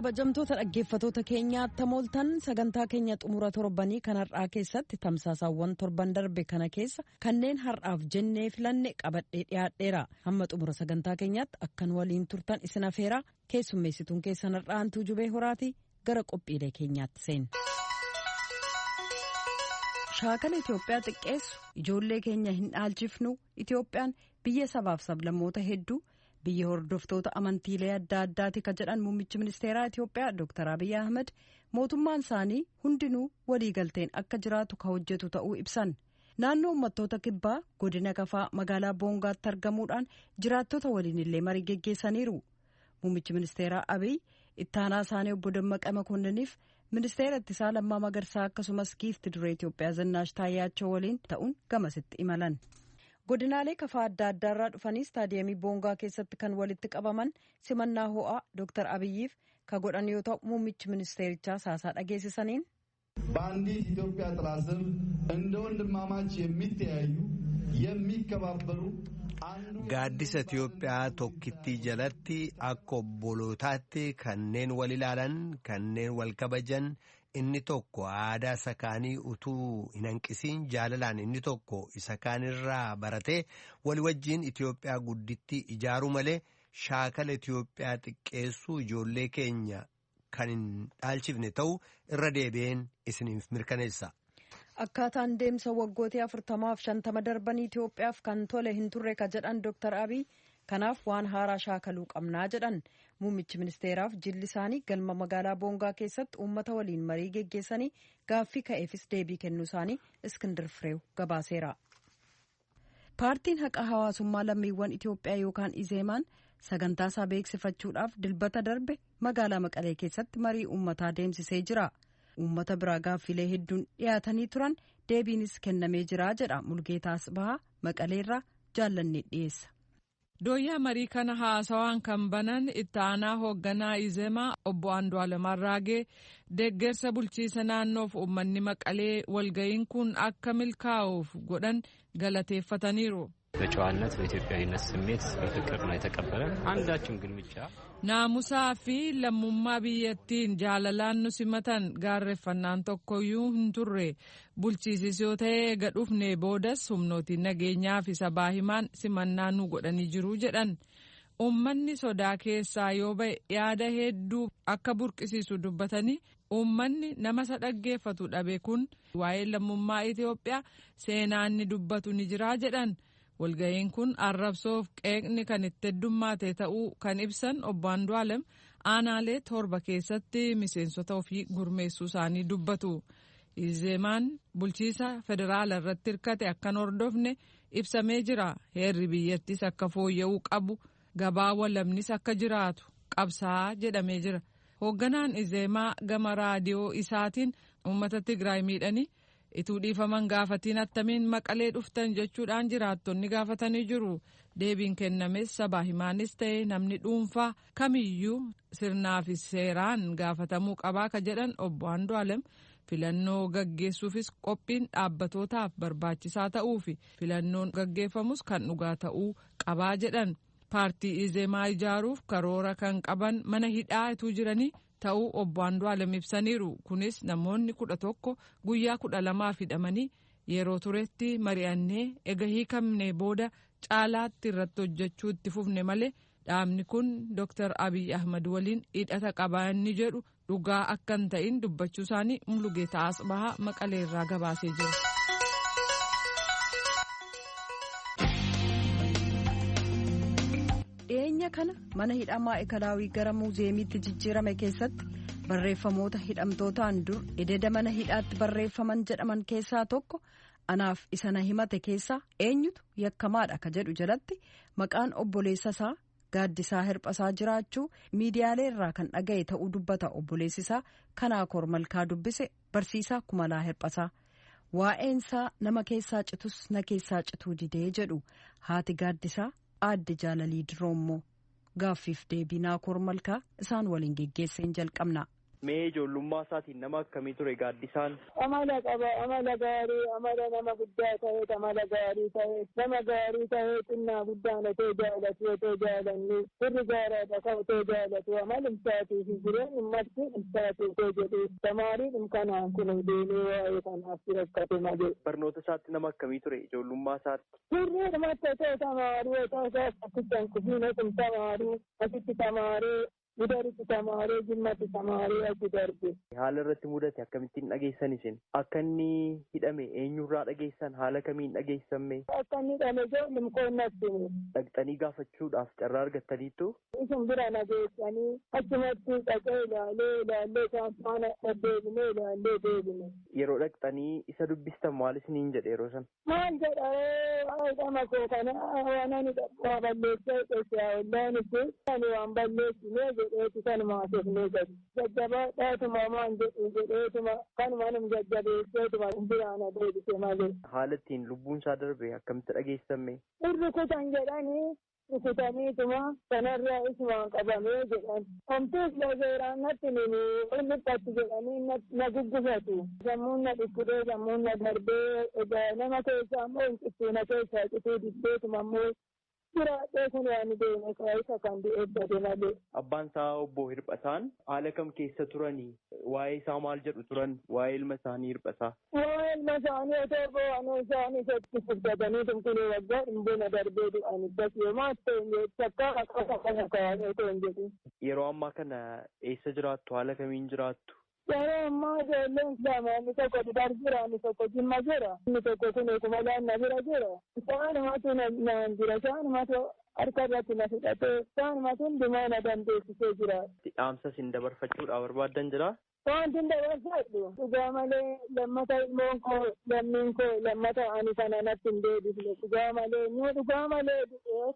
Kabajamtoota dhaggeeffatoota keenyaa, tamooltan sagantaa keenya xumura torbanii kan har'aa keessatti tamsaasaawwan torban darbe kana keessa kanneen har'aaf jennee filanne qabadhee dhiyaadheera. Hamma xumura sagantaa keenyaatti akkan waliin turtan isin afeeraa, keessummeessituun keessan har'aa Antuu Jubee Horaati. Gara qophiilee keenyaatti seenna. Shaakala Itoophiyaa xiqqeessu ijoollee keenya hin dhaalchifnu. Itoophiyaan biyya sabaaf sablammoota hedduu, biyya hordoftoota amantiilee adda addaati ka jedhan muummichi ministeeraa Itoophiyaa Dr. Abiy Ahmed, mootummaan isaanii hundinuu waliigalteen akka jiraatu ka hojjetu ta'uu ibsan. Naannoo uummattoota Kibbaa, godina Kafaa, magaalaa Boongaatti argamuudhaan jiraattota waliin illee marii geggeessaniiru. Muummichi ministeeraa Abiy ittaanaa isaanii obbo Dammaqa Makoonniniif ministeera ittisaa Lammaa Magarsaa, akkasumas giifti duree Itoophiyaa Zinnaash Taayyaachoo waliin ta'uun gamasitti imalan. Godinaalee Kafaa adda addaarraa dhufanii istaadiyeemii Boongaa keessatti kan walitti qabaman simannaa ho'aa Dr. Abiyyiif ka godhan yoo ta'u, muummichi ministeerichaa haasaa dhageessisaniin. በአንዲት ኢትዮጵያ ጥላ ስር እንደ ወንድማማች የሚተያዩ፣ የሚከባበሩ Gaaddisa Itiyoophiyaa tokkittii jalatti akka obbolootaatti kanneen wal ilaalan, kanneen wal kabajan, inni tokko aadaa isa kaanii utuu hin hanqisiin jaalalaan inni tokko isa kaanirraa baratee walii wajjiin Itiyoophiyaa guddittii ijaaruu malee shaakala Itiyoophiyaa xiqqeessuu ijoollee keenya kan hin dhaalchifne ta'uu irra deebi'een isiniif mirkaneessa. Akkaataan deemsa waggootii 40f 50 darbanii Itoophiyaaf kan tole hin turre ka jedhan Dr. Abiy, kanaaf waan haaraa shaakaluu qabnaa jedhan. Muummichi ministeeraaf jilli isaanii galma magaalaa Boongaa keessatti uummata waliin marii geggeessanii gaaffii ka'eefis deebii kennuu isaanii Iskindir Fireew gabaaseera. Paartiin Haqa Hawaasummaa Lammiiwwan Itoophiyaa yookaan Izeemaan sagantaa isaa beeksifachuudhaaf Dilbata darbe magaalaa Maqalee keessatti marii uummataa deemsisee jira. Uummata biraa gaaffilee hedduun dhiyaatanii turan, deebiinis kennamee jira jedha Mulgeetaa Asbahaa Maqaleerraa. Jaallannee dhiyeessa. Dooyyaa marii kana haasawaan kan banan itti aanaa hoogganaa Izemaa obbo Andu'aalem Arraagee, deeggarsa bulchiisa naannoof uummanni Maqalee walga'iin kun akka milkaa'uuf godhan galateeffataniiru. በጨዋነት፣ በኢትዮጵያዊነት ስሜት፣ በፍቅር ነው የተቀበለን። አንዳችም ግልምጫ Naamusaa fi lammummaa biyyattiin jaalalaan nu simatan, gaarreeffannaan tokkoyyuu hin turre. Bulchiisis yoo ta'e eega dhufne boodas humnootiin nageenyaa fi sabaa himaan simannaa nu godhanii jiru jedhan. Uummanni sodaa keessaa yoo ba'e yaada hedduu akka burqisiisu dubbatanii, uummanni nama isa dhaggeeffatu dhabe kun waa'ee lammummaa Itoophiyaa seenaan ni dubbatu ni jiraa jedhan. Walga'iin kun arrabsoof qeeqni kan itti heddummaate ta'uu kan ibsan obbo Andu'aalem, aanaalee torba keessatti miseensota ofii gurmeessuu isaanii dubbatu. Izeemaan bulchiisa federaala irratti hirkate akkan hordofne ibsamee jira. Heerri biyyattis akka fooyya'uu qabu, gabaa walabnis akka jiraatu qabsaa jedhamee jira. Hoogganaan Izeemaa gama raadiyoo isaatiin uummata Tigraay miidhanii ituu dhiifaman gaafatiin attamiin Maqalee dhuftan jechuudhaan jiraattonni gaafatanii jiru. Deebiin kennames sabaa himaanis ta'e namni dhuunfaa kamiyyuu sirnaa fi seeraan gaafatamuu qabaa ka jedhan obbo Andu'aalem, filannoo gaggeessuufis qophiin dhaabbatootaaf barbaachisaa ta'uu fi filannoon gaggeeffamus kan dhugaa ta'uu qabaa jedhan. Paartii Izeemaa ijaaruuf karoora kan qaban mana hidhaa ituu jiranii ta'uu obbo Andu'aalem ibsaniiru. Kunis namoonni 11 guyyaa 12f hidhamanii yeroo turetti mari'annee ega hiikamne booda caalaatti irratti hojjechuu itti fufne malee dhaabni kun Dr. Abiy Ahmad waliin hidhata qabaa inni jedhu dhugaa akka hin ta'in dubbachuu isaanii Mulugeetaa Asbahaa Maqalee irraa gabaasee jira. Dhiyeenya kana mana hidhaa Maa'ikalaawii gara muuziyeemiitti jijjiirame keessatti barreeffamoota hidhamtootaan dur ededa mana hidhaatti barreeffaman jedhaman keessaa tokko, "Anaaf isa na himate keessaa eenyutu yakkamaadha?" ka jedhu jalatti maqaan obboleessa isaa Gaaddisaa Hirphasaa jiraachuu miidiyaalee irraa kan dhaga'e ta'uu dubbata. Obboleessi isaa kanaa Malkaa dubbise, barsiisaa Kumalaa Hirphasaa. Waa'eensaa nama keessaa citus na keessaa cituu didee jedhu haati Gaaddisaa aadde Jaalalii Diroommoo. Gaaffiif deebii Naakoor Malkaa isaan waliin geggeesseen jalqabna. Mee ijoollummaa isaatiin nama akkamii ture Gaaddisaan? Amala qaba, amala gaarii, amala nama guddaa ta'e, amala gaarii ta'e, nama gaarii ta'e, xinnaa guddaan otoo jaalatu, otoo jaalannu, firri gaaraadha ka otoo jaalatu, amala isaatii fi jireenya ummatti isaatii otoo jedhu, tamaariin kanaan kun deemee waa'ee kanaaf rakkate malee. Barnoota isaatti nama akkamii ture ijoollummaa isaatti? Sirriidhumatti otoo tamaarii otoo isaa akkasitti hin kufiin otoo tamaarii asitti tamaaree Gudaritti tamaaree Jimmatti tamaaree achi darbe. Haala irratti mudate akkamittiin dhageessan isin? Akka inni hidhame eenyurraa dhageessan? Haala kamiin dhageessamme? Akka inni hidhame ijoolleen qoonnatti. Dhaqxanii gaafachuudhaaf carraa argattaniittu? Isin bira nageessanii achumatti dhaqee ilaalee ilaallee isaan faana deddeebinee ilaallee deebine. Yeroo dhaqxanii isa dubbistan maal isiniin jedhe yeroo sana? Maal jedha hidhama koo kana waan ani waa balleessee hidhee ollaanis ani waan balleessinee jedheeti kanuma asofnee gadi. Jajjabaadhaatuma maan jedhu jedheetuma kanuma num jajjabeesseetuma biraan adeebise malee. Haala ittiin lubbuun isaa darbe akkamitti dhageessamme? Rukutan jedhanii rukutaniituma kanarraa isumaan qabamee jedhan. Homtuus lazeeraan natti nini inni jedhanii na guggufatu. Sammuun na dhukkubee sammuun na darbee egaa nama keessaa immoo hin cittuu na keessaa cituu diddeetuma immoo jiraadhee kun waan deeme isa kan du'eeffate malee. Abbaan isaa obbo Hirphataan haala kam keessa turanii? Waa'ee isaa maal jedhu turan? Waa'ee ilma isaanii Hirphataa? Waa'ee ilma isaanii otoo bo'anii isaanii isatti furdatanii tumkunii waggaa dhimbuna darbee du'an bas yooma ta'e takkaa akka kana kaa'anii otoo hin jedhin. Yeroo ammaa kana eessa jiraattu? Haala kamiin jiraattu? Yeroo ammaa ijoolleen lama inni tokko Dubar jira inni tokko Jimma jira inni tokko kun Kumalaan na bira jira. Isaanumatu naan jira isaanumatu harka irratti na fudhatee isaanumatu hundumaa na dandeessisee jira. Dhaamsa isin dabarfachuudhaaf barbaaddan jiraa? Wanti dabarfadhu dhugaa malee lammata ilmoon koo lammiin koo lammata ani kana natti hin deebifne dhugaa malee nu dhugaa malee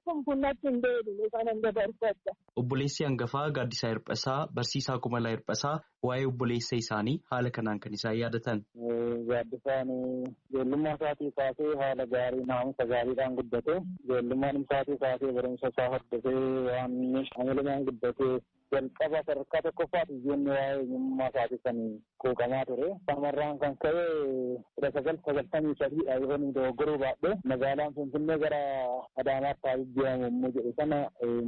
kun kun natti hin deebine kanan dabarfadha. Obboleessi hangafaa Gaaddisaa Hirphasaa Barsiisaa Kumalaa Hirphasaa waa'ee obboleessa isaanii haala kanaan kan isaan yaadatan. Gaaddisaan ijoollummaa isaatii kaasee haala gaarii naamusa gaariidhaan guddate ijoollummaan isaatii kaasee barumsa isaa hordofee waan amalumaan guddate jalqaba sadarkaa tokkoffaati ijoonni waa'ee eenyummaa isaatii kan quuqamaa ture. Samarraan kan ka'e 1993dha yeroo inni dogoggoruu baadhe magaalaan Finfinnee gara Adaamaatti haa jijjiiramu yommuu jedhu sana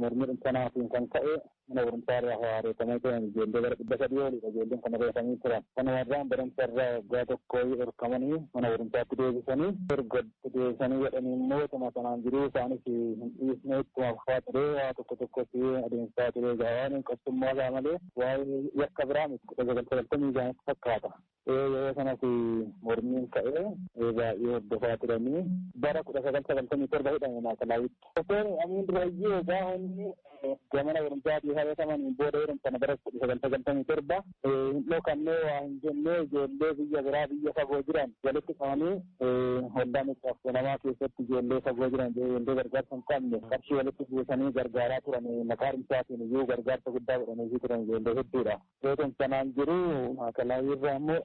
mormii sanaatiin kan ka'e mana barumsaa irraa haareeffamee turan ijoollee gara 300 oliidha ijoolleen kan reeffamanii turan. Kanumarraan barumsa irraa waggaa tokko dhorkamanii mana barumsaatti deebisanii erga deebisanii jedhanii immoo tuma sanaan jiruu isaanis hin dhiisne ittuma fufaa ture waa tokko tokkos adeemsisaa ture waan qabsummaa isaa malee waa'ee yakka biraa miti 1996 fakkaata. Yeroo sanas mormiin ka'ee baay'ee hordofaa turanii bara 1997 hidhame maakalawitti. Osoo amiin durayyee egaa humni gamana barumsaatii hayatamaniin booda yeroo sana bara 1997 hin dhokannee waa hin jennee ijoollee biyya biraa biyya fagoo jiran walitti qabanii waldaa miccaaf keessatti ijoollee fagoo jiran ijoollee gargaarsa hin qabne qarshii walitti buusanii gargaaraa turan maqaa barumsaatiin iyyuu gargaarsa guddaa godhanii turan ijoollee hedduudha. Yeroo sanaan jiru maakalaawii irraa immoo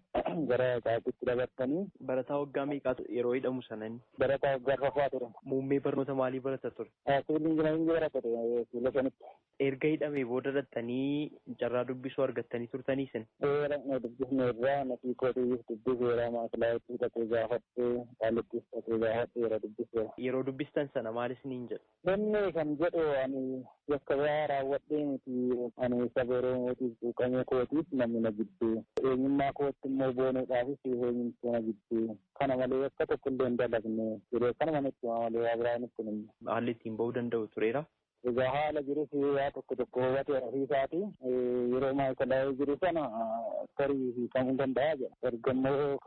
gara qaaqqitti dabarsanii. Barataa waggaa meeqaa yeroo hidhamu sanani? Barataa waggaa arfaffaa ture. Muummee barnoota maalii barata ture? Siviil injinaringii barata ture fuula sanitti. Erga hidhamee booda dhattanii carraa dubbisuu argattanii turtanii isin? Seera dubbisne irraa nafii kootiif dubbiseera maakilaayitti hidhatee gaafattee qaalittis hidhatee gaafattee yeroo dubbiseera. Yeroo dubbistan sana maal isiniin jedhu? Inni kan jedhu ani yakka biraa raawwadhee miti ani saba Oromootiif quuqamee kootiif namni na jibbee eenyummaa kootti immoo boonuudhaafis eenyumtuu na jibbee kana malee yakka tokko illee hin dalagne jedhee kanuma nutti hima malee waa biraa nutti hin himne. Haalli ittiin ba'uu danda'u tureera. Egaa haala jirus waa tokko tokko hubate ofiisaati. Yeroo maayikalaa'ee jiru sana tarii hiikamuu danda'a jedha. Erga immoo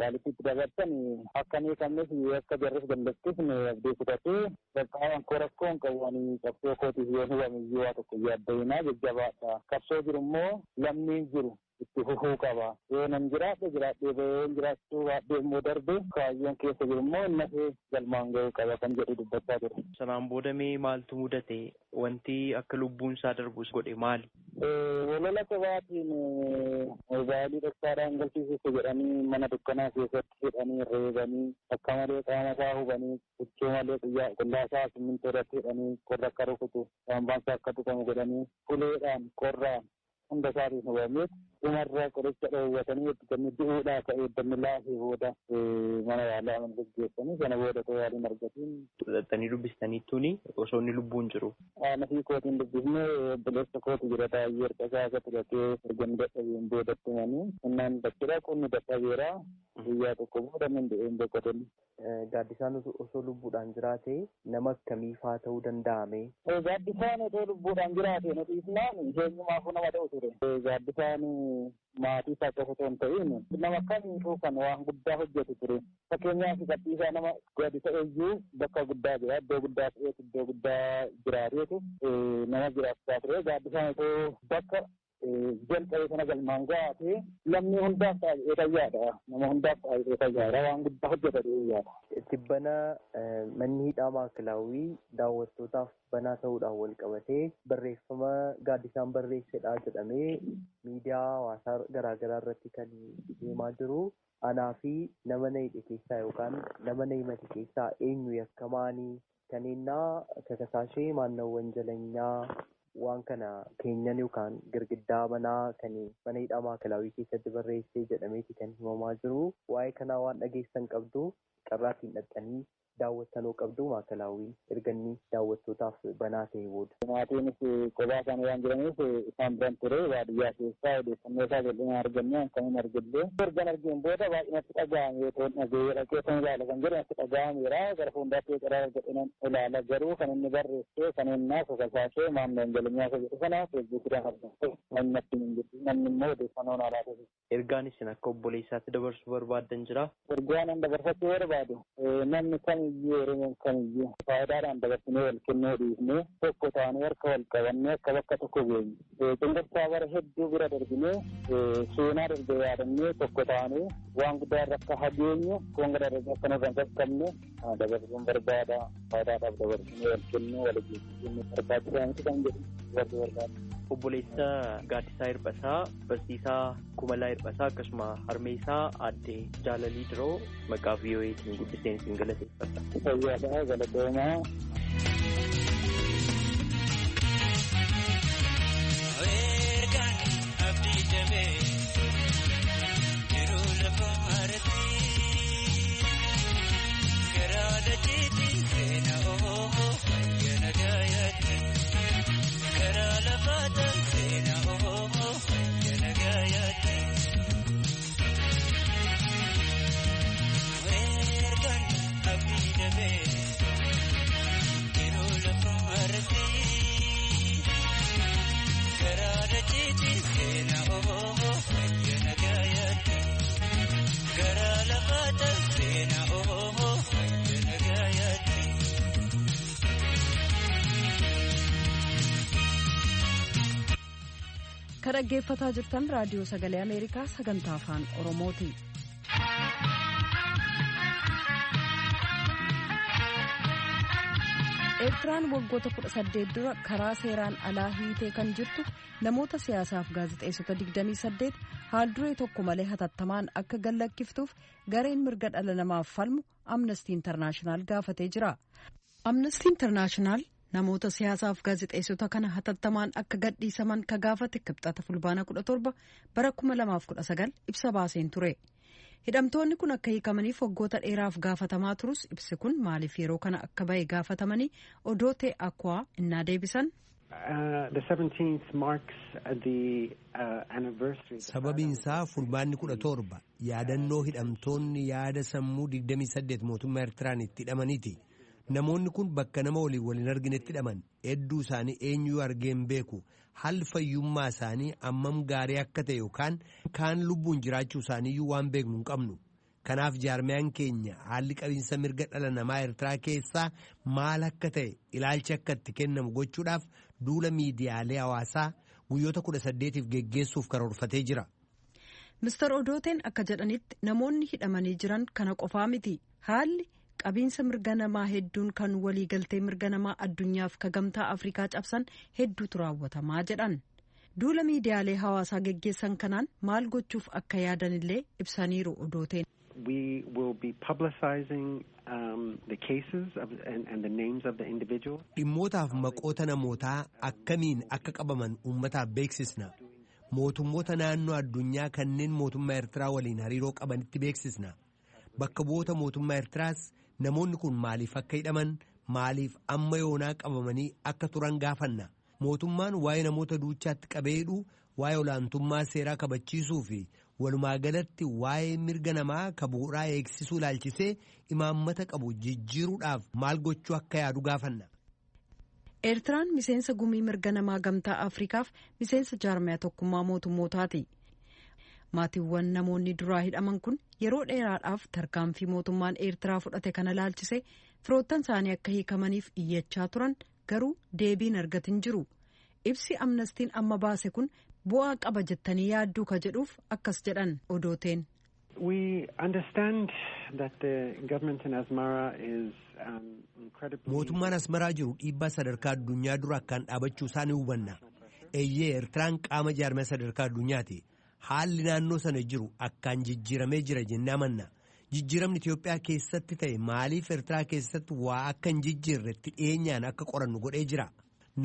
qaalittiitti dabarsan akka hin hiikamnes akka jarris gallattis abdii kutatee bakka koo rakkoo hin qabu ani qabsoo kootiif yoo hubame iyyuu waa tokko yaadda'inaa jajjabaadha. Qabsoo jiru immoo lammiin jiru itti fufuu qaba. Yoo nan jiraadhe jiraadhee bahee jiraachuu baadhee immoo darbe kaayyoon keessa jiru immoo nafee galmaan ga'uu qaba kan jedhu dubbachaa ture. Sanaan booda mee maaltu mudate? Wanti akka lubbuun isaa darbus godhe maali? Walola sobaatiin moobaayilii dhoksaadhaan galchiisuuf jedhanii mana dukkanaa keessatti hidhanii reebanii akka malee qaama isaa hubanii huccuu malee qullaa isaa simmintoo irratti hidhanii qorra akka rukutu gaanfaan isaa akka tuqamu godhanii uleedhaan qorraan hunda isaatiin hubamee Dhumarraa qoricha dhoowwatanii eegganni du'uudhaa ka'e eegganni laafee booda mana yaalaa mana gaggeessanii sana booda otoo yaaliin argatiin. Xaxxanii dubbistaniittuuni osoo inni lubbuun jiru. Nafii kootiin dubbifne obboleessa kootu jira taa'ee harka isaa akka turatee erga dadhabeen boodatti manii innaan bakkeedha qonni dadhabeera guyyaa tokko booda nan du'een boqotan. Gaaddisaan osoo lubbuudhaan jiraate nama akkamiifaa ta'uu danda'ame? Gaaddisaan osoo lubbuudhaan jiraate nuti isnaan eenyumaafuu nama ta'u ture. Gaaddisaan maatii isaa qofa osoo hin ta'in nama kamiifuu kan waan guddaa hojjetu ture. Fakkeenyaaf gadhiisaa nama gadi ta'e iyyuu bakka guddaa jira iddoo guddaa ta'eetu iddoo guddaa jiraateetu nama jiraachisaa ture. Gaaddisaan osoo bakka jalqabe sana galmaan gahaate lammii hundaaf taa'ee fayyaadha. Nama hundaaf taa'ee fayyaadha. Waan guddaa hojjeta yaada. Tibbana manni hidhaa maakalaawii daawwattootaaf banaa ta'uudhaan wal qabatee barreeffama gaaddisaan barreessedha jedhamee miidiyaa hawaasaa garaagaraa irratti kan deemaa jiru. Anaa fi nama na hidhe keessaa yookaan nama na himate keessaa eenyu yakkamaanii kaneennaa kakasaashee maannawwan jalanyaa waan kana keenyan yookaan girgiddaa manaa kan mana hidhaa maakalaawii keessatti barreessee jedhameeti kan himamaa jiru. Waa'ee kanaa waan dhageessan qabdu carraatiin dhaqxanii daawwattanoo qabdu maakalaawii erga inni daawwattootaaf banaa ta'e booda. Maatiinis kophaa isaanii waan jiraniif isaan biran ture baadiyyaa keessaa odeeffannoo isaa bal'inaan arganne kan hin argille. Ergan argeen booda baay'inatti dhaga'ame otoo dhaga'ee dhaqee kan ilaala kan jedhu natti dhaga'ameera gara fuulduraatti karaa argadhe nan ilaala garuu kan inni barreesse kan inni kakasaasee maamleen jalinyaa isa jedhu sana feesbuukidhaan argate namni natti hin jiru namni immoo odeeffannoo naa laata. Ergaan isin akka obboleessaatti dabarsuu barbaaddan jira. Ergaan an dabarfachuu barbaadu namni kamiyyuu Oromoon kamiyyuu faayidaadhaan dabarsinee wal kennuu dhiifnee tokko taanee harka wal qabannee akka bakka tokko geenyu. Cunqursaa bara hedduu bira darbinee seenaa darbe yaadannee tokko taanee waan guddaa irra akka hageenyu waan guddaa irra akka nurra hin qaqqabne dabarsuun barbaada. Faayidaadhaaf dabarsinee wal kennuu wal geessisuun barbaachisaa miti kan jedhu dabarsuu barbaada. Obboleessa Gaaddisaa Hirphasaa, Barsiisaa Kumalaa Hirphasaa akkasuma harmeessaa aadde Jaalalii Diroo maqaa VOAtiin guddiseen isin galateeffadha. Fayyaadhaa galatoomaa. Kan dhaggeeffataa jirtan raadiyoo sagalee Ameerikaa sagantaa afaan Oromooti. Eertiraan waggoota 18 dura karaa seeraan alaa hiitee kan jirtu namoota siyaasaaf gaazexeessota 28 haal duree tokko malee hatattamaan akka gallakkiftuuf gareen mirga dhala namaaf falmu Amnestii Intarnaashinaal gaafatee jira. Amnestii Intarnaashinaal namoota siyaasaaf gaazexeessota kana hatattamaan akka gadhiisaman ka gaafate kibxata fulbaana 17 bara 2019 ibsa baaseen ture. Hidhamtoonni kun akka hiikamaniif waggoota dheeraaf gaafatamaa turus ibsi kun maaliif yeroo kana akka bahe gaafatamanii odoo ta'e akkuwaa innaa deebisan. Sababiin isaa fulbaanni 17 yaadannoo hidhamtoonni yaada sammuu 28 mootummaa Eertiraan itti hidhamaniiti. Namoonni kun bakka nama waliin waliin arginetti hidhaman hedduu isaanii eenyuu argee hin beeku haalli fayyummaa isaanii ammam gaarii akka ta'e yookaan kaan lubbuun jiraachuu isaaniiyyuu waan beeknu hin qabnu. Kanaaf jaarmiyaan keenya haalli qabiinsa mirga dhala namaa Eertiraa keessaa maal akka ta'e ilaalcha akka itti kennamu gochuudhaaf duula miidiyaalee hawaasaa guyyoota 18f geggeessuuf karoorfatee jira. Mister Odooteen akka jedhanitti namoonni hidhamanii jiran kana qofaa miti haalli. Qabiinsa mirga namaa hedduun kan waliigaltee mirga namaa addunyaaf ka gamtaa Afrikaa cabsan hedduutu raawwatamaa jedhan. Duula miidiyaalee hawaasaa geggeessan kanaan maal gochuuf akka yaadanillee ibsaniiru odooteen. Dhimmootaaf maqoota namootaa akkamiin akka qabaman uummataaf beeksisna. Mootummoota naannoo addunyaa kanneen mootummaa Eertiraa waliin hariiroo qabanitti beeksisna. Bakka bu'oota mootummaa Eertiraas namoonni kun maaliif akka hidhaman, maaliif amma yoonaa qabamanii akka turan gaafanna. Mootummaan waa'ee namoota duuchaatti qabee hidhuu, waa'ee olaantummaa seeraa kabachiisuu fi walumaa galatti waa'ee mirga namaa ka bu'uuraa eegsisuu ilaalchisee imaammata qabu jijjiiruudhaaf maal gochuu akka yaadu gaafanna. Eertiraan miseensa gumii mirga namaa gamtaa Afrikaaf miseensa jaarmiyaa tokkummaa mootummootaati. Maatiiwwan namoonni duraa hidhaman kun yeroo dheeraadhaaf tarkaanfii mootummaan Eertiraa fudhate kana ilaalchise firoottan isaanii akka hiikamaniif iyyachaa turan garuu deebiin argatin jiru. Ibsi amnestiin amma baase kun bu'aa qaba jettanii yaadduu ka jedhuuf akkas jedhan odooteen. Mootummaan Asmaraa jiru dhiibbaa sadarkaa addunyaa dura akkaan dhaabachuu isaa ni hubanna. Eeyyee, Eertiraan qaama jaarmiyaa sadarkaa addunyaati. Haalli naannoo sana jiru akkaan jijjiiramee jira jennee amanna. Jijjiiramni Itoophiyaa keessatti ta'e maaliif Eertiraa keessatti waa akka hin jijjiirretti dhiyeenyaan akka qorannu godhee jira.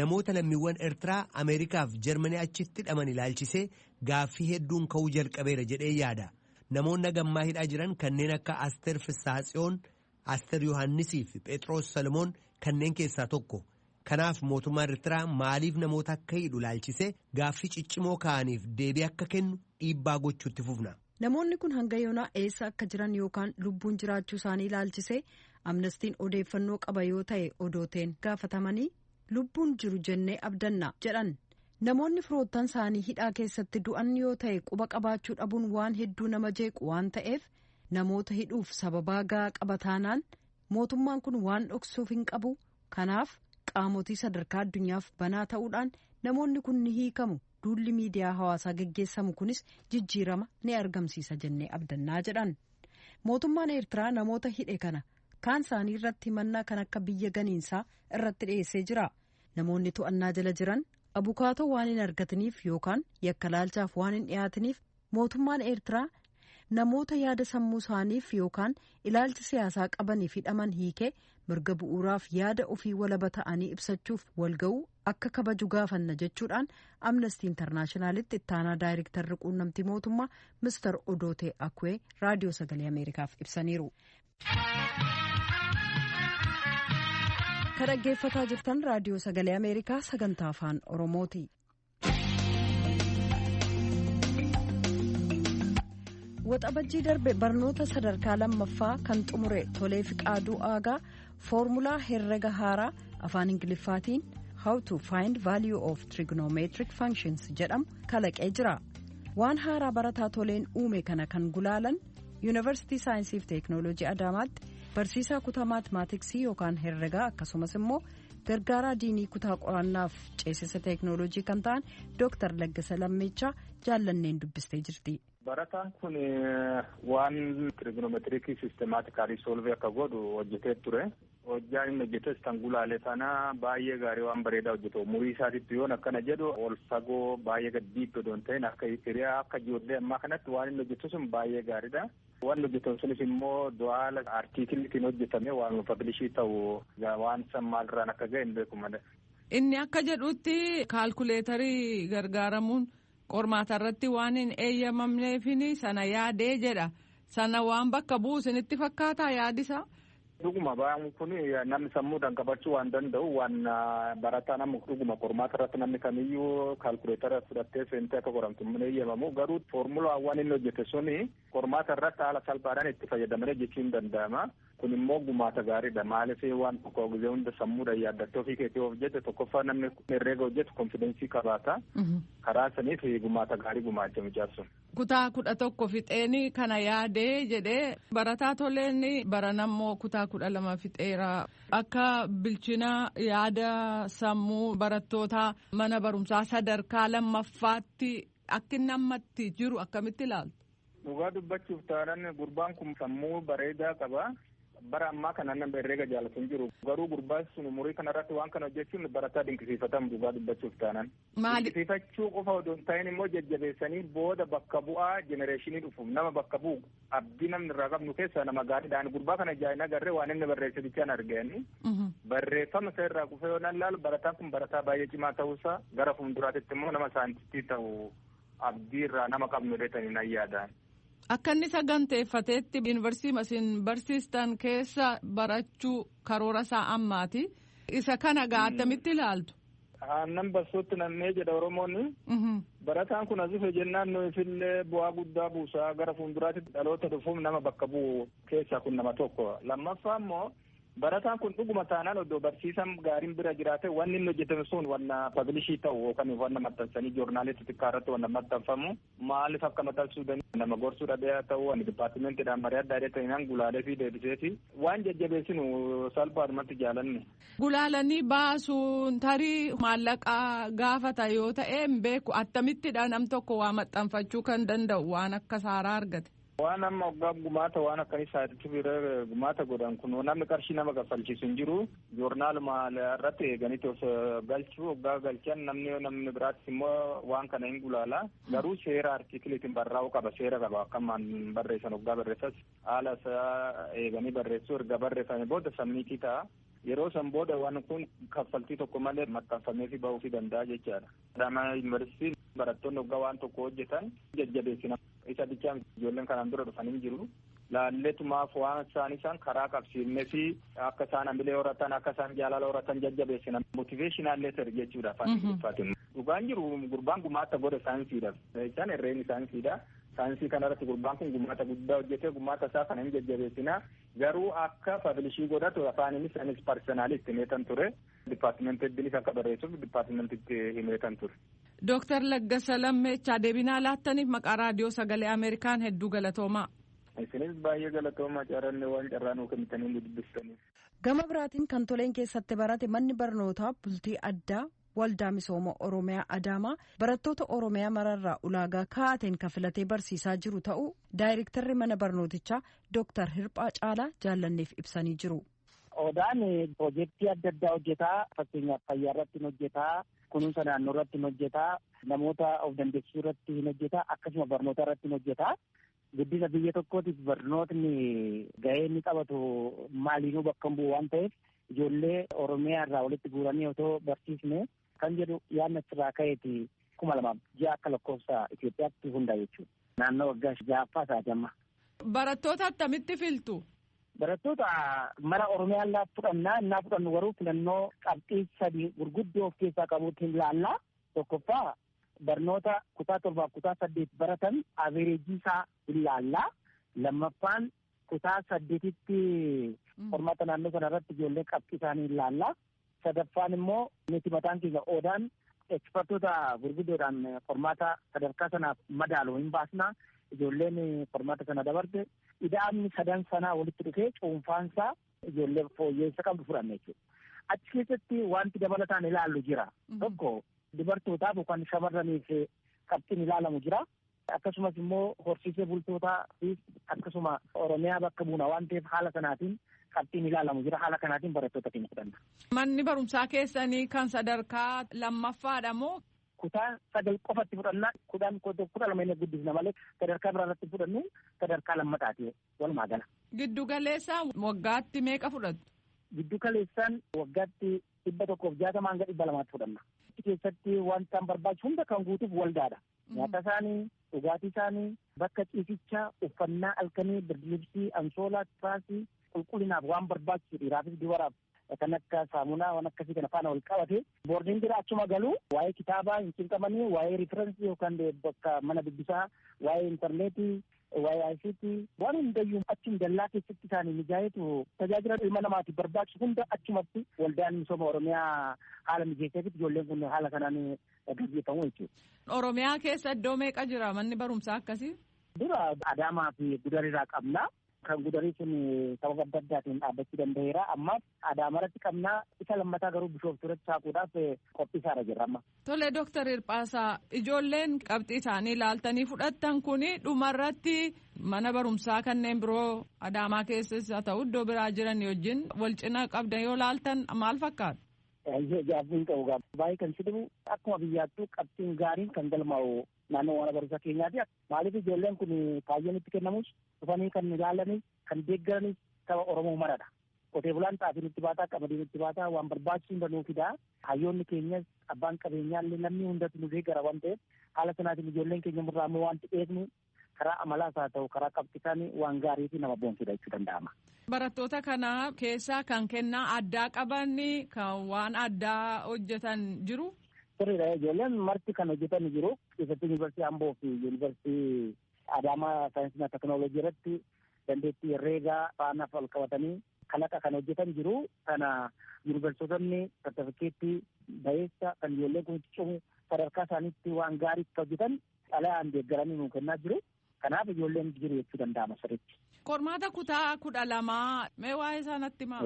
Namoota lammiiwwan Eertiraa Ameerikaaf Jarmanii achitti hidhaman ilaalchisee gaaffii hedduun ka'uu jalqabeera jedhee yaada. Namoonni gammaa hidhaa jiran kanneen akka Asteer Fissaatsiyoon, Asteer Yohaannisii fi Phexros Salomoon kanneen keessaa tokko. Kanaaf mootummaan Eertiraa maaliif namoota akka hidhu ilaalchisee gaaffii ciccimoo ka'aniif deebii akka kennu dhiibbaa gochuutti fufna. Namoonni kun hanga yoonaa eessa akka jiran yookaan lubbuun jiraachuu isaanii ilaalchisee amnestiin odeeffannoo qaba yoo ta'e odooteen gaafatamanii lubbuun jiru jennee abdanna jedhan. Namoonni firoottan isaanii hidhaa keessatti du'an yoo ta'e quba qabaachuu dhabuun waan hedduu nama jeequ waan ta'eef namoota hidhuuf sababaa gahaa qaba taanaan mootummaan kun waan dhoksuuf hin qabu. Kanaaf qaamotii sadarkaa addunyaaf banaa ta'uudhaan namoonni kun ni hiikamu. Duulli miidiyaa hawaasaa geggeessamu kunis jijjiirama ni argamsiisa jennee abdannaa jedhan. Mootummaan Eertiraa namoota hidhe kana kaan isaanii irratti himannaa kan akka biyya ganiinsaa irratti dhiyeessee jira. Namoonni to'annaa jala jiran abukaatoo waan hin argataniif yookaan yakka laalchaaf waan hin dhiyaataniif mootummaan Eertiraa namoota yaada sammuu isaaniif yookaan ilaalcha siyaasaa qabaniif hidhaman hiikee mirga bu'uuraaf yaada ofii walaba ta'anii ibsachuuf walga'uu akka kabaju gaafanna jechuudhaan Amnestii Intarnaashinaalitti ittaanaa daayirektarri quunnamtii mootummaa Mister Odootee Akwee raadiyoo sagalee Ameerikaaf ibsaniiru. Kan dhaggeeffataa jirtan raadiyoo sagalee Ameerikaa sagantaa afaan Oromooti. Waxabajjii darbe barnoota sadarkaa lammaffaa kan xumure Tolee Fiqaaduu Aagaa foormulaa herrega haaraa afaan Ingiliffaatiin How to find value of trigonometric functions jedhamu kalaqee jira. Waan haaraa barataa Toleen uume kana kan gulaalan Yuunivarsiitii Saayinsii fi Teeknooloojii Adaamaatti barsiisaa kutaa maatimaatiksii yookaan herregaa akkasumas immoo gargaaraa diinii kutaa qorannaaf ceesisa teeknooloojii kan ta'an Dooktar Laggasa Lammeechaa jaallanneen dubbistee jirti. Barataan kun waan trigonometirikii sistemaatikaalii solvii akka godhu hojjetee ture. Hojjaa inni hojjetes kan gulaale sana baay'ee gaarii waan bareedaa hojjete. Umurii isaatitti yoon akkana jedhu ol fagoo baay'ee gad diippe odoo hin ta'in akka hiriyaa akka ijoollee ammaa kanatti waan inni hojjetu sun baay'ee gaariidha. Waan hojjetan sunis immoo du'aala artiikiliitiin hojjetame waan pablishii ta'u waan san maalirraan akka ga'e hin beeku malee. Inni akka jedhutti kaalkuleetarii gargaaramuun qormaata irratti waan hin eeyyamamneefini sana yaadee jedha. Sana waan bakka bu'u isinitti fakkaataa yaadisa. Dhuguma ba'aan kun namni sammuudhaan qabachuu waan danda'u waan barataa nama dhuguma qormaata irratti namni kamiyyuu kaalkuleetara fudhattee seentee akka qoramtu hin eeyyamamu. Garuu foormulaawwan inni hojjete suni qormaata irratti haala salphaadhaan itti fayyadamanii hojjechuu hin danda'ama. Kun immoo gumaata gaariidha. Maaliif waan tokko gisee hunda sammuudhaan yaaddattee ofii keetii hojjete tokkoffaa namni herreega hojjetu konfidensii qabaata. Karaa saniif gumaata gaarii gumaacha mucaan sun. Kutaa 11 fixeeni kana yaadee jedhee barataa Toleen baranammoo kutaa 12 fixeera. Akka bilchina yaada sammuu barattootaa mana barumsaa sadarkaa lammaffaatti akki namatti jiru akkamitti ilaaltu? Dhugaa dubbachuuf taanaan gurbaan kun sammuu bareedaa qaba. Bara ammaa kana nama herreega jaalatu hin jiru. Garuu gurbaan sun umurii kanarratti waan kana hojjechuun barataa dinqisiifatamu dhugaa dubbachuuf taanaan. Maali? Dinqisiifachuu qofa odoo hin ta'in immoo jajjabeessanii booda bakka bu'aa jenereeshinii dhufu nama bakka bu'u abdii namni irraa qabnu keessaa nama gaariidhaan gurbaa kana jaa'in agarree waan inni barreesse bichaan arganii. Barreeffama isa irraa kufee yoo laalu barataan kun barataa baay'ee cimaa ta'uusaa gara fuulduraatitti immoo nama saayintistii ta'u abdii irraa nama qabnu jedhanii nan yaadaan. Akka inni saganteeffateetti yuunivarsiitii isin barsiistan keessa barachuu karoora isaa ammaati. Isa kana gaa attamitti ilaaltu? Aannan bassootti nammee jedha Oromoonni. Barataan kun as dhufe jennaan nuufillee bu'aa guddaa buusaa gara fuulduraatti dhaloota dhufuuf nama bakka bu'u keessaa kun nama tokko. Lammaffaa immoo barataan kun dhuguma taanaan oddoo barsiisan gaariin bira jiraate wanni inni hojjetame sun wanna pablishii ta'u yookaan wanna maxxansanii joornaalii xixiqqaa irratti wanna maxxanfamu maaliif akka maxxansuu danda'u nama gorsuu dhabee haa ta'u ani dipaartimentiidhaan marii adda addaa ta'inaan gulaalee fi deebisee fi waan jajjabeessinu salphaadhumatti jaalanne. Gulaalanii baasuun tarii maallaqaa gaafata yoo ta'e hin beeku attamittidha nam tokko waa maxxanfachuu kan danda'u waan akka saaraa argate. Waan amma waggaa gumaata waan akkanii saayintifii gumaata godhan kun namni qarshii nama kaffalchiisu hin jiru. Joornaaluma irratti eeganiiti of galchuu waggaa galchan namni biraattis immoo waan kana hin gulaala. Garuu seera artikiliitiin barraa'uu qaba seera qaba akkamaan barreessan waggaa barreessas haala isaa eeganii barreessuu erga barreeffame booda sammiitii ta'a. Yeroo san booda waan kun kaffaltii tokko malee maxxanfamee fi bahuu fi danda'a jechaadha. Adaamaa yuunivarsiitiin barattoonni waggaa waan tokko hojjetan jajjabeessina. Isa bichaan ijoolleen kanaan dura dhufanii jiru. Laalleetumaaf waan isaan isaan karaa qabsiifnee fi akka isaan hamilee horatan akka isaan jaalala horatan jajjabeessina. Motiveeshinaal leetar jechuudha afaan Ingiliffaatiin. Dhugaan jiru gurbaan gumaata godhe saayinsiidha. Isaan herreen saayinsiidha. Saayinsii kanarratti gurbaan kun gumaata guddaa hojjete gumaata isaa kana hin jajjabeessina. Garuu akka pablishii godhatu afaaninis anis parsonaalitti himeetan ture. Dipaartimentiinis akka barreessuuf dipaartimentiitti himeetan ture. Dooktar Laggasa Lammeechaa deebinaa laattaniif maqaa raadiyoo sagalee Ameerikaan hedduu galatoomaa. Isinis baay'ee galatoomaa carranne waan carraa nuu kennitanii nu dubbistaniif. Gama biraatiin kan toleen keessatti barate manni barnootaa bultii addaa waldaa misooma Oromiyaa Adaamaa barattoota Oromiyaa mararraa ulaagaa kaa'ateen kan filatee barsiisaa jiru ta'uu daayirektarri mana barnootichaa Dooktar Hirphaa Caalaa jaallanneef ibsanii jiru. Odaan piroojeektii adda addaa hojjetaa fakkeenyaaf fayyaa irratti hin hojjetaa kunuunsa naannoo irratti hin hojjetaa namoota of dandeessisuu irratti hin hojjetaa akkasuma barnoota irratti hin hojjetaa. Guddina biyya tokkootiif barnootni gahee inni qabatu maaliinuu bakka hin bu'u waan ta'eef ijoollee Oromiyaa irraa walitti guuranii otoo barsiisne kan jedhu yaadni achirraa ka'eeti 2006 akka lakkoofsa Itoophiyaatti hundaa jechuudha. Naannoo waggaa ja'affaa isaati amma. Barattoota attamitti filtu? Barattoota mara Oromiyaa illaa fudhannaa innaa fudhannu garuu filannoo qabxii sadii gurguddoo of keessaa qabuutti hin laallaa. Tokkoffaa barnoota kutaa 7 kutaa 8 baratan avereejii isaa hin laallaa. Lammaffaan kutaa 8tti qormaata naannoo sana irratti ijoollee qabxii isaanii hin laallaa. Sadaffaan immoo nuti mataan keenya oodaan ekspertoota gurguddoodhaan qormaata sadarkaa sanaaf madaalu hin baasnaa. Ijoolleen qormaata sana dabarte ida'amni sadan sanaa walitti dhufee cuunfaansaa ijoollee fooyyeessa qabdu fudhanna jechuudha. Achi keessatti wanti dabalataan ilaallu jira. Tokko dubartootaaf yookaan shamarraniif qabxiin ilaalamu jira. Akkasumas immoo horsiisee bultootaa fi akkasuma Oromiyaa bakka buuna waan ta'eef haala sanaatiin qabxiin ilaalamu jira. Haala kanaatiin barattoota keenya fudhanna. Manni barumsaa keessanii kan sadarkaa lammaffaadha moo? Kutaa 9 qofatti fudhannaa 10 12 inni guddisna malee sadarkaa biraa irratti fudhannu sadarkaa lammataati walumaa gala. Giddu galeessaan waggaatti meeqa fudhattu? Giddu galeessaan waggaatti 160 hanga 200 fudhanna. Keessatti wanta barbaachisu hunda kan guutuuf waldaadha. Nyaata isaanii, dhugaatii isaanii, bakka ciisichaa, uffannaa halkanii, birdilibsii, ansoolaa, tiraasii, qulqullinaaf waan barbaachisu dhiiraafis dubaraaf kan akka saamunaa waan akkasii kana faana wal qabate boordiin jira achuma galuu waa'ee kitaabaa hin cinqamanii waa'ee riferensii yookaan bakka mana dubbisaa waa'ee intarneetii waa'ee ICT waan hundayyuu achuma dallaa keessatti isaanii mijaayetu tajaajila ilma namaatiif barbaachisu hunda achumatti waldaan misooma Oromiyaa haala mijeesseefitti ijoolleen kun haala kanaan gaggeeffamu jechuudha. Oromiyaa keessa iddoo meeqa jira manni barumsaa akkasii? Dura Adaamaa fi Gudarirraa qabna. Kan Gudarii sun sababa adda addaatiin dhaabbachuu danda'eera. Amma Adaamarratti qabnaa isa lammataa garuu Bishooftuu irratti saaquudhaaf qophii isaarra jirra amma. Tole Dooktar Hirphaasaa ijoolleen qabxii isaanii ilaaltanii fudhattan kuni dhumarratti mana barumsaa kanneen biroo Adaamaa keessas haa ta'u iddoo biraa jiran wajjin wal cina qabdan yoo laaltan maal fakkaata? Gaaffiin qabu gaafa baay'ee kan si dhibu akkuma biyyaattuu qabxiin gaariin kan galmaa'u naannoo mana barumsaa keenyaati. Maaliif ijoolleen kun kaayyoon itti kennamus dhufanii kan ilaalanis kan deeggaranis saba Oromoo maradha. Qotee bulaan xaafiin itti baataa qamadiin itti baataa waan barbaachisu hunda nuu fidaa. Hayyoonni keenyas abbaan qabeenyaallee namni hundatu nu deeggara waan ta'eef Haala sanaatiin ijoolleen keenya irraa ammoo wanti eegnu karaa amalaas haa ta'u karaa qabxiisaanii waan gaarii fi nama boonsudha jechuu danda'ama. Barattoota kana keessaa kan kennaa addaa qaban kan waan addaa hojjetan jiru. Sirriidha, ijoolleen marti kan hojjetan jiru. Keessattuu yuunivarsiitii Amboo fi yuunivarsiitii Adaamaa saayinsii fi teekinooloojii irratti dandeettii herreegaa faana wal qabatanii kalaqa kan hojjetan jiru. Kana yuunivarsiitonni sartifikeettii bayeessa kan ijoolleen kun itti cimu sadarkaa isaaniitti waan gaarii itti hojjetan xalayaan deeggaranii nuu kennaa jiru. Kanaaf ijoolleen jiru jechuu danda'ama sirriitti. Qormaata kutaa 12 mee waa'ee isaa natti himaa?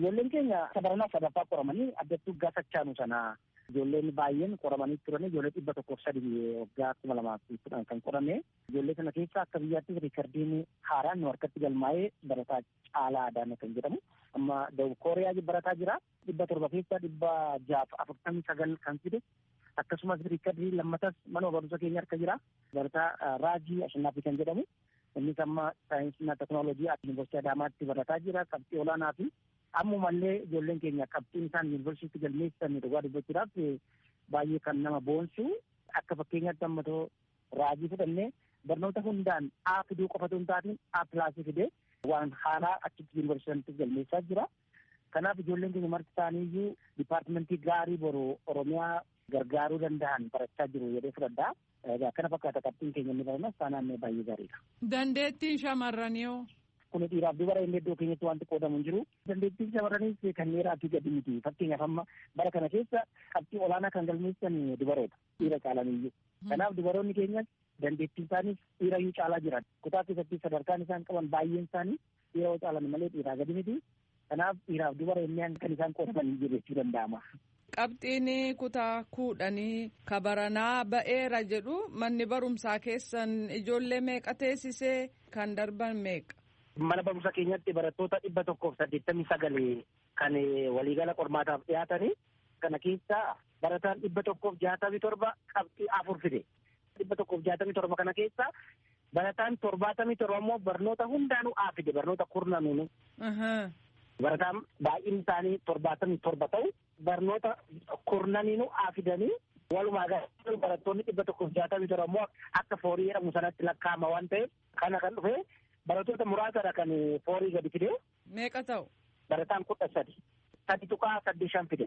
Ijoolleen keenya sadarkaa sadaffaa qoramanii addattuu gaafachaanu sana ijoolleen baay'een qoramanii turanii ijoollee 103 waggaa 2010 kan qorame. Ijoollee kana keessa akka biyyaattis riikardiin haaraan nu harkatti galmaa'ee barataa Caalaa Adaana kan jedhamu amma Dawub Kooriyaa barataa jira. 700 keessa 649 kan fide akkasumas riikardii lammatas mana barumsa keenya harka jira. Barataa Raajii Ashannaafi kan jedhamu innis amma saayinsii fi teekinooloojii yuunivarsiitii Adaamaatti barataa jira qabxii olaanaa fi ammumallee ijoolleen keenya qabxiin isaan yuunivarsiitii galmeessan dhugaa dubbachuudhaaf baay'ee kan nama boonsu. Akka fakkeenyaatti amma too Raajii fudhannee barnoota hundaan A fiduu qofatu hin taatiin A pilaasii fidee waan haaraa achitti yuunivarsiitii galmeessaa jira. Kanaaf ijoolleen keenya marti isaaniiyyuu dipaartimentii gaarii boru Oromiyaa gargaaruu danda'an barachaa jiru jedhee fudhadhaa. Kana fakkaata qabxiin keenya inni baranas taanaan baay'ee gaariidha. Dandeettiin shamarranii hoo? Kun dhiiraaf dubara inni iddoo keenyatti wanti qoodamu hin jiru. Dandeettiin shamarraniis kan dhiiraatii gadi miti. Fakkeenyaaf amma bara kana keessa qabxii olaanaa kan galmeessan dubaroota dhiira caalaniyyuu. Kanaaf dubaroonni keenyas dandeettiin isaaniis dhiirayyuu caalaa jiran. Kutaa keessatti sadarkaan isaan qaban baay'een isaanii dhiira caalan malee dhiiraa gadi miti. Kanaaf dhiiraaf dubara inni kan isaan qoodaman hin jiru jechuu danda'ama. Qabxiin kutaa 10 kabaranaa ba'eera jedhu manni barumsaa keessan ijoollee meeqa teessisee kan darban meeqa? Mana barumsa keenyatti barattoota 189 kan waliigala qormaataaf dhiyaatanii kana keessaa barataan 167 qabxii 4 fide. 167 kana keessaa barataan 77 immoo barnoota hundaanuu A fide barnoota kurnanuunu. Barataan baay'inni isaanii 77 ta'u barnoota kurnaniinuu A fidanii walumaa galatti barattoonni 167 immoo akka foorii jedhamu sanatti lakkaa'ama waan ta'eef kana kan dhufe barattoota muraasadha kan foorii gadi fide. Meeqa ta'u? Barataan 13. 3.85 fide.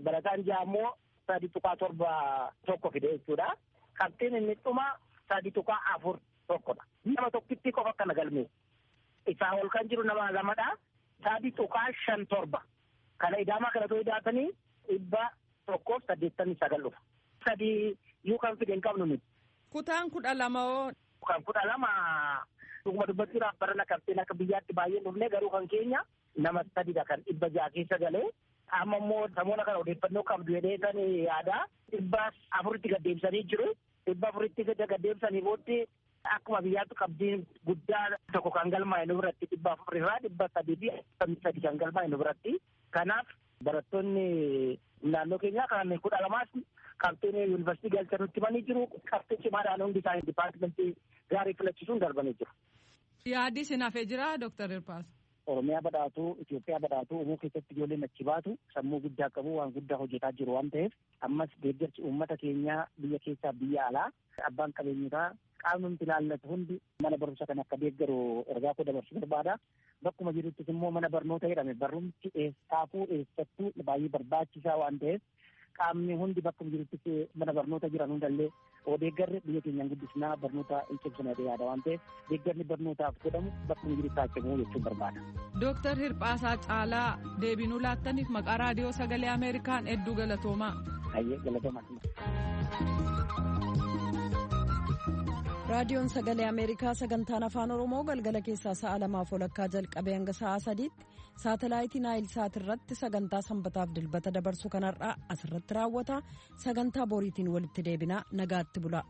Barataan 6 immoo 3.71 fide jechuudha. Qabxiin inni dhuma 3.41dha. Nama tokkitti qofa kana galmeesse. Isaa ol kan jiru nama lamadha. 3.57. Kana idaamaa kana too idaatanii 189 dhufa. 3 yuu kan fide hin qabnu nuti. Kutaan 12 hoo? Kan 12 dhuguma dubbachuudhaaf barana qabxiin akka biyyaatti baay'een dhufne garuu kan keenya nama 3dha kan 600 keessa galee amma immoo samoona kana odeeffannoo qabdu jedhee san yaada 400tti gaddeebisanii jiru. 400tti gaddeebisanii booddee akkuma biyyaatti qabxiin guddaa tokko kan galmaa'e nu biratti 400 irraa 343 kan galmaa'e nu biratti. Kanaaf barattoonni naannoo keenyaa kan 12 qabxiin yuunivarsiitii galcha nutti himanii jiru. Qabxii cimaadhaan hundi isaanii dipaartimentii gaarii filachisuun darbanii jiru. Yaaddi isin hafee jira Dooktar Hirpaas? Oromiyaa badhaatuu, Itoophiyaa badhaatuu uumuu keessatti ijoolleen achi baatu sammuu guddaa qabu waan guddaa hojjetaa jiru waan ta'eef ammas deeggarsi uummata keenyaa biyya keessaa biyya alaa abbaan qabeenyotaa qaamni nuti ilaallatu hundi mana barumsa kana akka deeggaru ergaa koo dabarsuu barbaada. Bakkuma jiruttis immoo mana barnoota jedhame barumsi eessaafuu eessattuu baay'ee barbaachisaa waan ta'eef qaamni hundi bakkuma jiruttis mana barnoota jiran hundallee oo deeggarri biyya keenyaan guddisnaa barnoota hin cimsina yaada waan ta'eef deeggarri barnootaaf godhamu bakkuma jirutti haa cimu jechuun barbaada. Dooktar Hirphaasaa Caalaa deebinuu laattaniif maqaa raadiyoo sagalee Ameerikaan hedduu galatoomaa. Hayyee galatoomaa. Raadiyoon sagalee Ameerikaa sagantaan afaan Oromoo galgala keessaa sa'a 2:30 jalqabee hanga sa'a 3tti saatalaayitii Naayil Saat irratti sagantaa sanbataaf dilbata dabarsu kanarraa asirratti raawwata. Sagantaa boriitiin walitti deebinaa nagaatti bula.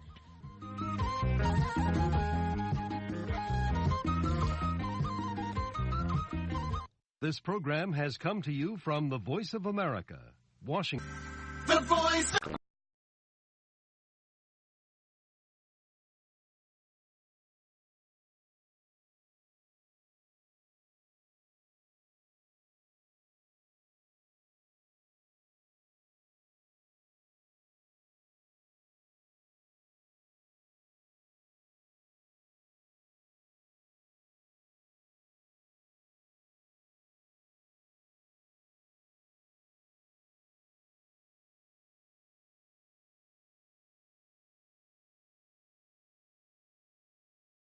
This program has come to you from the Voice of America, Washington. The Voice.